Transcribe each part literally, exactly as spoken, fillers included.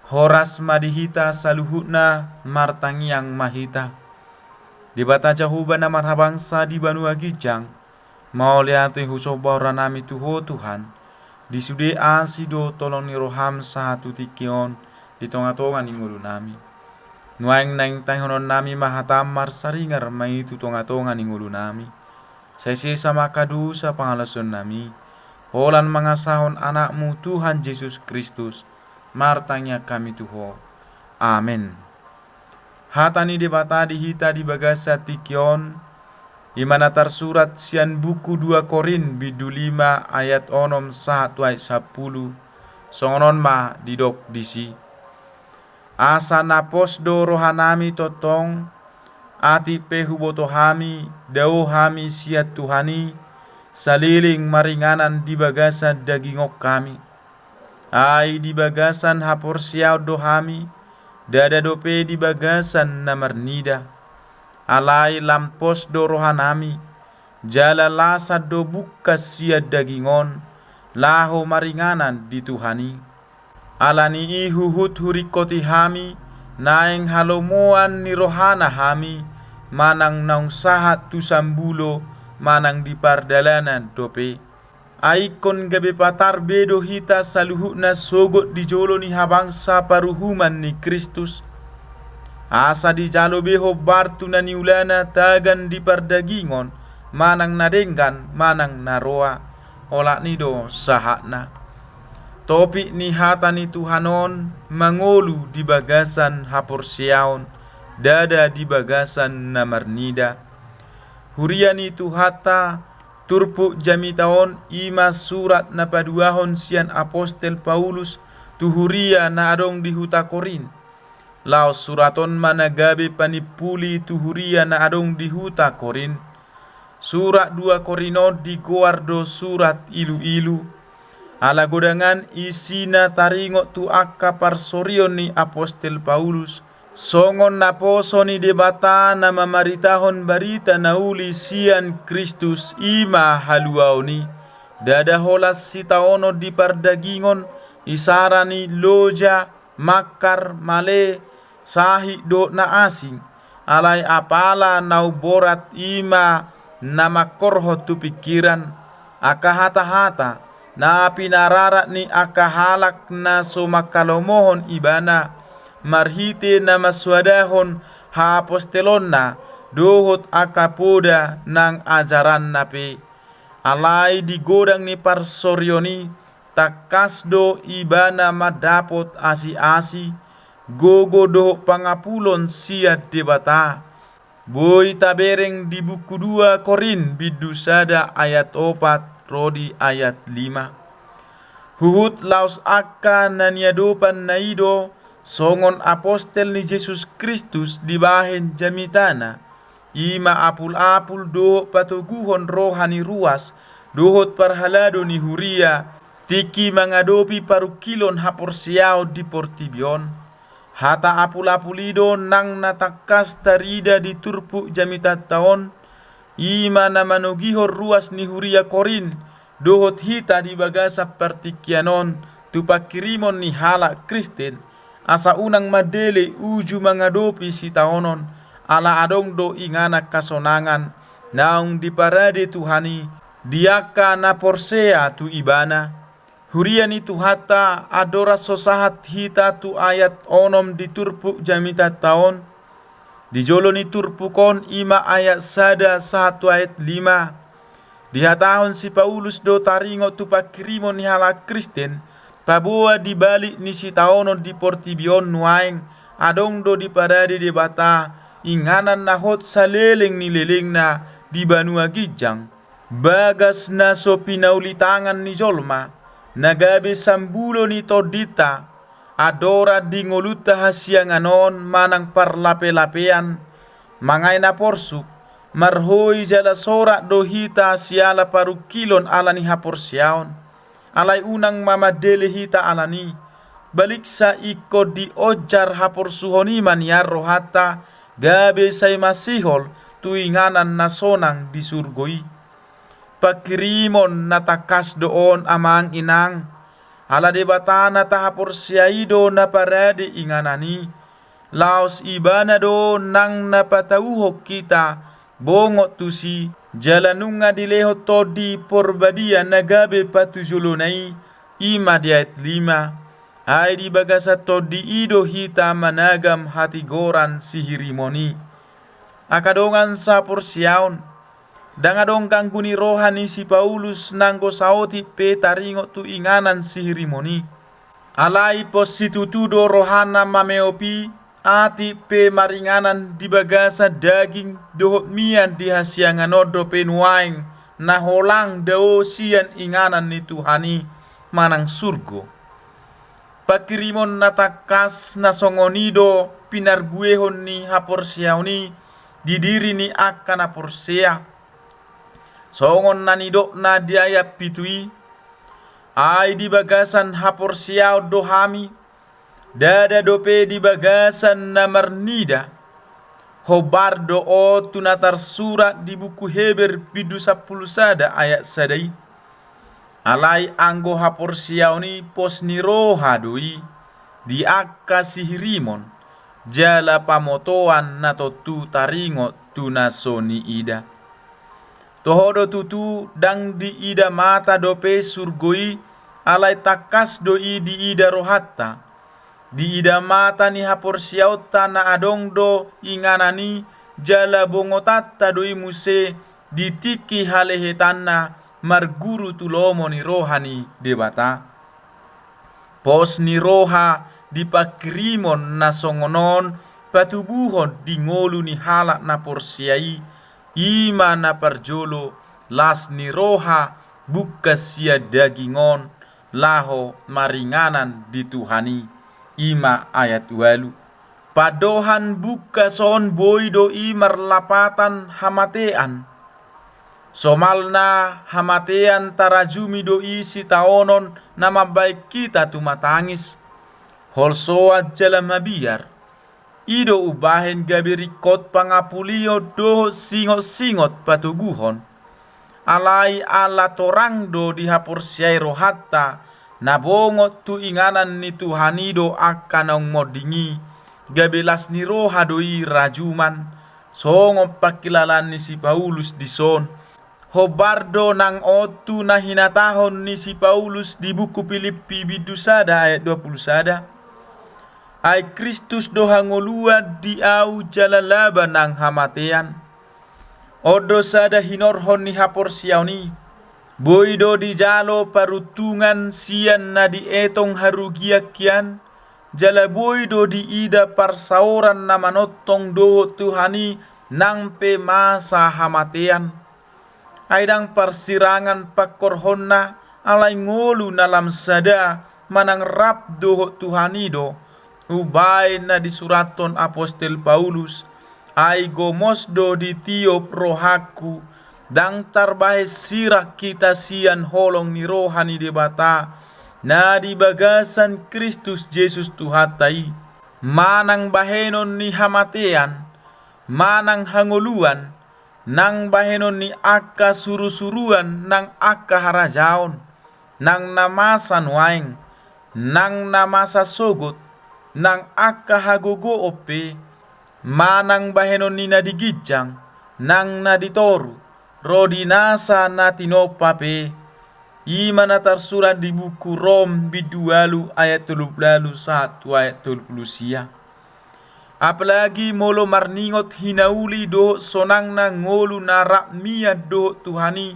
Horas ma di hita saluhutna, martangiang ma hita. Debata Jahowa na marhabangsa di banua ginjang, mauliate husomba rohanami tu Ho Tuhan, di sude asi dohot holong ni roham sahat tu tingki on di tongatonga ni ngolunami. Nuaeng naeng tangihononnami ma hatam marsaringar ma i tu tongatonga ni ngolunami. Sai sesa ma angka dosa pangalaosionnami, holan mangasahon Anakmu Tuhan Jesus Kristus, martangiang hami tu Ho. Amen. Hata ni Debata di hita di bagasan tingki on, i ma na tarsurat sian buku dua Korint bindu lima ayat onom sahat tu ayat sampulu, songon on ma didok disi. Asa na pos do rohanami tongtong, atik pe huboto hami, dao hami sian Tuhan i, saleleng maringanan di bagasan daging on hami. Ai di bagasan haporseaon do hami, ndada dope di bagasan na marnida. Alai lam pos do rohanami, jala lasan do bungkas sian daging on, laho maringanan di Tuhan i. Ala ni i huhut huringkoti hami, naeng halomoan ni rohana hami, manang naung sahat tu sambulo, manang di pardalanan dope. Ai ingkon gabe patar be do hita saluhutna sogot di jolo ni habangsa paruhuman ni Kristus. Asa dijalo be hombar tu na niulana tagan di pardagingon, manang na denggan, manang na roa, olat ni do sahatna. Topik ni hata ni Tuhan on mangolu di bagasan haporseaon, ndada di bagasan na marnida. Huria ni Tuhanta, turpuk jamita on i ma surat na paduahon sian apostel Paulus tu huria na adong di huta Korint. Laos surat on ma na gabe panimpuli tu huria na adong di huta Korint. Surat dua Korint on digoar do surat iluilu. Ala godang an isina taringot tu angka parsorion ni apostel Paulus, songon naposo ni Debata na mamaritahon barita na uli sian Kristus, i ma haluaon i. Ndada holan sitaonon di pardagingon, isara ni loja, mangkar, male, sahit dohot na asing. Alai apala na umborat i ma na mangkorhon tu pingkiran, angka hatahata, na pinararat ni angka halak na so manghalomohon ibana, marhite na mansoadahon hapostelonna dohot angka poda nang ajaranna pe. Alai di godang ni parsorion i, tangkas do ibana mandapot asiasi, gogo dohot pangapulon sian Debata. Boi tabereng di buku dua Korint bindu sada ayat opat ro di ayat lima. Huhut laos angka na niadopanna i do songon apostel ni Jesus Kristus dibahen jamitana, i ma apulapul dohot patoguhon roha ni ruas dohot parhalado ni huria, tingki mangadopi parungkilon haporseaon di portibi on. Hata apulapul i do nang na tangkas tarida di turpuk jamitanta on, i ma na manogihon ruas ni huria Korint dohot hita di bagasan partingkian on tu pangkirimon ni halak Kristen, asa unang mandele uju mangadopi sitaonon, ala adong do inganan hasonangan naung diparade Tuhan i di angka na porsea tu ibana. Huria ni Tuhanta, andorang so sahat hita tu ayat onom di turpuk jamitanta on, di jolo ni turpuk on, i ma ayat sada sahat tu ayat lima, dihatahon si Paulus do taringot tu pangkirimon ni halak Kristen, paboa di balik ni sitaonon di portibi on nuaeng, adong do diparade Debata inganan na hot saleleng ni lelengna di banua ginjang. Bagas na so pinauli tangan ni jolma, na gabe sambulo ni tondinta, andorang di ngolunta hasiangan on manang parlapelapean, mangae na porsuk, marhoi jala sorak do hita siala parungkilon ala ni haporseaon. Alai unang ma mandele hita ala ni i, baliksa ingkon dionjar haporsuhon i ma nian rohanta, gabe sai masihol tu inganan na sonang di surgo i. Pangkirimon na tangkas do on amang inang, Ala Debata na tahaporseai do na parade inganan i. Laos Ibana do nang na patauhon hita bongot tusi, jala nunga dilehon Tondi Porbadia na gabe patujolona i, i ma di ayat lima. Ai di bagasan Tondi i do hita managam hatigoran sihirimon i. Angka dongan saporseaon, ndang adong ganggu ni roha ni si Paulus nanggo saotik pe taringot tu inganan sihirimon i. Alai pos situtu do rohana mameop i, atik pe maringanan di bagasan daging dohot mian di hasiangan on dope nuaeng na holang dao sian inganan ni Tuhan i manang surgo. Panghirimon na tangkas na songon i do pinarbuehon ni haporseaon i di diri ni angka na porsea. Songon na nidokna di ayat pitu i, ai di bagasan haporseaon do hami, ndada dope di bagasan na marnida. Hombar do on tu na tarsurat di buku Heber bindu sampulu sada ayat sada i. Alai anggo haporseaon i pos ni roha do i di angka sihirimon, jala pamotoan na tontu taringot tu na so niida. Toho do tutu ndang diida mata dope surgo i, alai tangkas do i diida rohanta. Diida mata ni haporseaonta na adong do inganan i, jala bongotanta do i muse di tingki halehetanna marguru tu lomo ni roha ni Debata. Pos ni roha di panghirimon na songon on patubuhon di ngolu ni halak na porsea i, i ma na parjolo las ni roha bungkas sian daging on laho maringanan di Tuhan i, i ma ayat ualu. Pandohan bungkas on boi do i marlapatan hamatean. Somalna hamatean tarajumi do i sitaonon na mambahen hita tumatangis, holsoan jala mabiar. I do umbahen gabe ringkot pangapulion dohot singot-singot patoguhon. Alai ala torang do dihaporseai rohanta, na bongot tu inganan ni Tuhan i do angka naung monding i, gabe las ni roha do i rajuman, songon pangkilalaan ni si Paulus dison. Hombar do nang on tu na hinatahon ni si Paulus di buku Pilippi bindu sada ayat dua pulu sada. Ai Kristus do hangoluan di ahu jala laba nang hamatean. On do sada hinorhon ni haporseaon i. Boi do dijalo paruntungan sian na dietong harugian hian, jala boi do diida parsaoran na manongtong dohot Tuhan i nang pe masa hamatean. Ai ndang parsirangan pangkorhonna, alai ngolu na lam sada manang rap dohot Tuhan i do. Umbahen na disurathon apostel Paulus, ai gomos do ditiop rohangku, ndang tarbahen sirang hita sian holong ni roha ni Debata, na di bagasan Kristus Jesus Tuhanta i. Manang bahenon ni hamatean, manang hangoluan, nang bahenon ni angka surusuruan nang angka harajaon, nang na masa nuaeng, nang na masa sogot, nang angka hagogoon pe, manang bahenon ni na di ginjang, nang na di toru, ro di nasa na tinompa pe, i ma na tarsurat di buku Rom bindu ualu ayat tolu pulu ualu sahat tu ayat tolu pulu sia. Apalagi molo marningot hinauli dohot sonangna ngolu na rap mian dohot Tuhan i,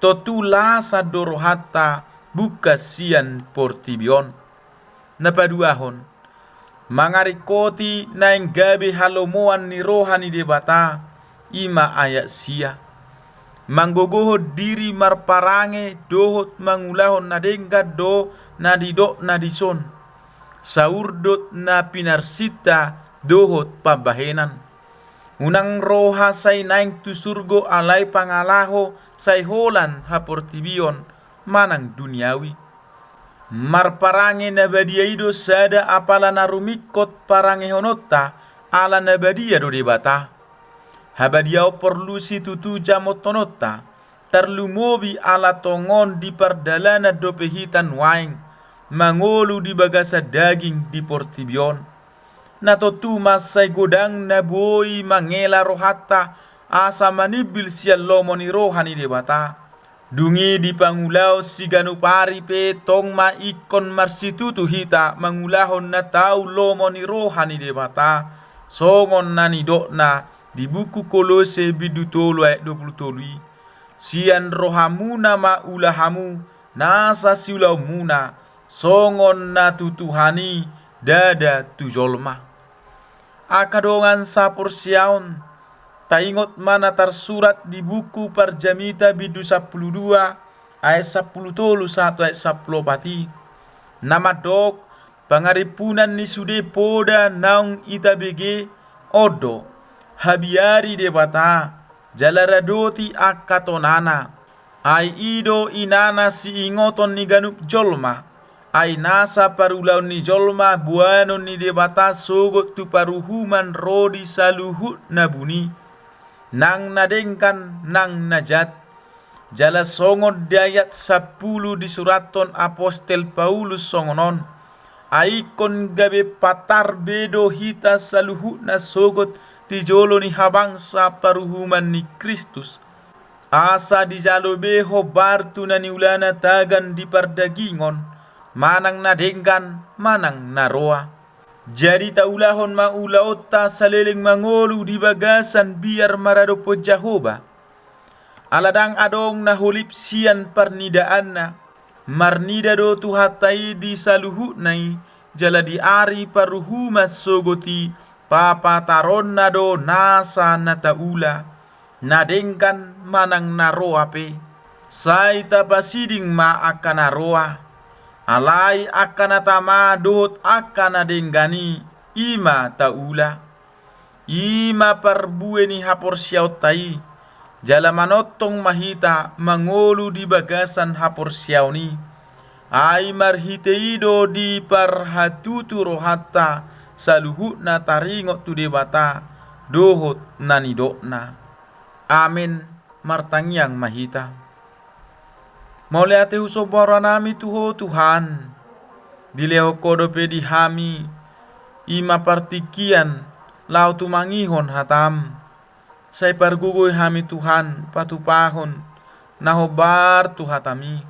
tontu lasan do rohanta bungkas sian portibi on. Na paduahon, mangaringkoti naeng gabe halomoan ni roha ni Debata, i ma ayat sia. Manggogohon diri marparange dohot mangulahon na denggan do na didokna dison. Saurdot na pinarsinta dohot pambahenan. Unang roha sai naeng tu surgo alai pangalaho sai holan haportibion manang duniawi. Marparange na badia i do sada apala na rumingkot parangehononta ala na badia do Debata. Habadiaon porlu situtu jamothononta, tarlumobi ala tongon di pardalanan dope hita nuaeng, mangolu di bagasan daging di portibi on. Na tontu mansai godang na boi mangela rohanta asa manimbil sian lomo ni roha ni Debata. Dung i di pangulaon siganup ari pe tong ma ingkon marsitutu hita mangulahon na tau lomo ni roha ni Debata, songon na nidokna di buku Kolose bindu tolu ayat dua pulu tolu i: Sian rohamuna ma ula hamu nasa siulaonmuna, songon na tu Tuhan i, ndada tu jolma. Angka dongan saporseaon, taingot ma na tarsurat di buku Parjamita bindu sampulu dua ayat sampulu tolu sahat tu ayat sampulu opat i, na mandok: Pangarimpunan ni sude poda naung itabege on do: Habiari Debata, jala radoti angka tonana. Ai i do inana siingoton ni ganup jolma. Ai nasa parulaon ni jolma boanon ni Debata sogot tu paruhuman ro di saluhut na buni, nang na denggan nang na jat. Jala songon di ayat sampulu disurathon apostel Paulus songon on: Ai ingkon gabe patar be do hita saluhutna sogot di jolo ni habangsa paruhuman ni Kristus, asa dijalo be hombar tu na niulana tagan di pardagingon, manang na denggan manang na roa. Jadi taulahon ma ulaonta saleleng mangolu di bagasan biar maradophon Jahowa. Ala ndang adong na holip sian parnidaanna. Marnida do Tuhanta i di saluhutna i, jala di ari paruhuman sogot i papataronna do nasa na taula, na denggan manang na roa pe. Sai tapasiding ma angka na roa. Alai angka na tama dohot angka na denggan i, i ma taula. I ma parbue ni haporseaonta i. Jala manongtong ma hita mangolu di bagasan haporseaon i. Ai marhite i do diparhatutu rohanta saluhutna taringot tu Debata dohot na nidokna. Amen. Martangiang ma hita. Mauliate husomba rohanami tu Ho Tuhan. Dilehon Ho dope di hami i ma partingkian laho tumangihon hataM. Sai pargogoi hami Tuhan patupahon na hombar tu hataMi.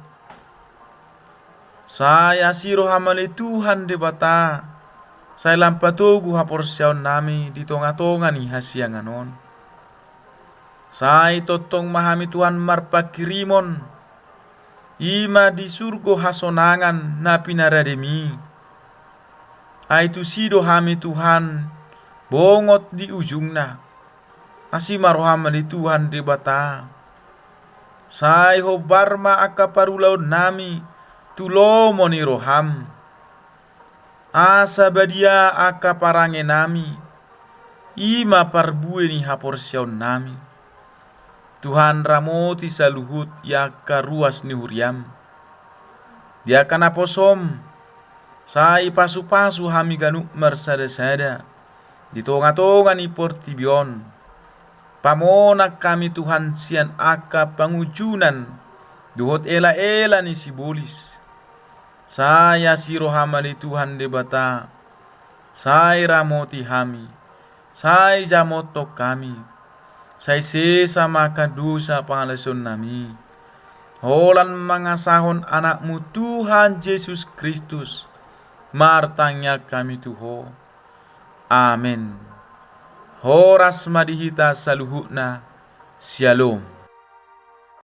Sai asi rohaM ale Tuhan Debata, sai lam patogu haporseaonnami di tongatonga ni hasiangan on. Sai tongtong ma hami Tuhan marpanghirimon, i ma di surgo hasonangan na pinaradeMi. Ai tusi do hami Tuhan bongot di ujungna. Asi ma rohaM ale Tuhan Debata. Sai hombar ma angka parulaonnami tu lomo ni rohaM. Asa badia angka parangenami, i ma parbue ni haporseaonnami. Tuhan, ramoti saluhut i angka ruas ni huriaM. Di angka naposoM, sai pasupasu hami ganup marsadasada di tongatonga ni portibi on. Pamonang hami Tuhan sian angka pangunjunan dohot elaela ni sibolis. Sai asi rohaM ale Tuhan Debata, sai ramoti hami, sai jamothon hami, sai sesa ma angka dosa pangalaosionnami. Holan mangasahon AnakMu Tuhan Jesus Kristus, martangiang hami tu Ho. Amen. Horas ma di hita saluhutna. Syalom.